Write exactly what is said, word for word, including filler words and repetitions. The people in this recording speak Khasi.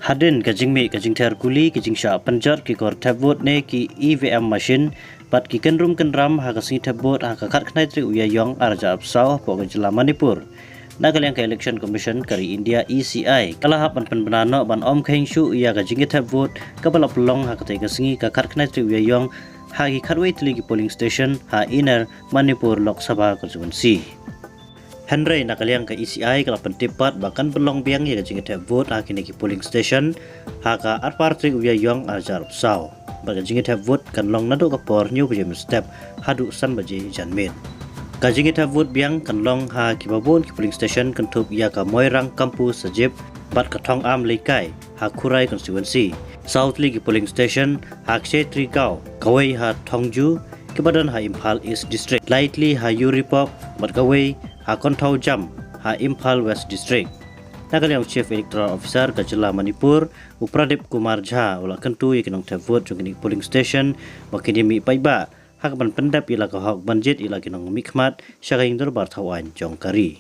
Hadien ka jingmih ka jingther kuli, ki jingshah pynjot ki kor thep vote ne ki E V M machine bad ki kynrum kynram ha ka sngi thep vote ha ka khatkhyndai tarik u Ïaïong arhajar arphew saw hapoh ka jylla Manipur. Na ka liang ka Election Commission ka ri India, E C I, ka la hap ban pynbna noh ban ym kheiñ shuh ïa ka jingthep vote kaba la pynlong ha katei ka sngi ka khatkhyndai tarik u Ïaïong ha ki khatwei tylli ki polling station ha Inner Manipur Lok Sabha constituency. Hynrei na ka liang ka E C I ka la pyntip pat ba kan pynlong biang ïa ka jingthep vote ha kine ki polling station ha ka arphew ar tarik u Ïaïong arhajar arphew saw. Bad ka jingthep vote kan long naduh ka por hynñiew baje mynstep haduh san baje janmiet. Ka jingthep vote biang kan long ha kiba bun ki polling station, kynthup ïa ka Moirang Kampu Sajip bad ka Thong Am Leikai ha Khurai constituency, saw tylli ki polling station ha Kshetrigaon, kawei ha Thongju, kiba don ha Imphal East District, lai tylli ha Yuripok bad kawei ha Konthaujam ha Imphal West District. Na ka liang u Chief Electoral Officer ka jylla Manipur, u Pradip Kumar Jha, u la kyntu ïa ki nongthep vote jong kine ki polling station ba kin ïa mih paidbah ha kaban pyndep ïa la ka hok ban jied ïa la ki nongmihkhmat sha ka ïing dorbar thaw aiñ jong ka ri.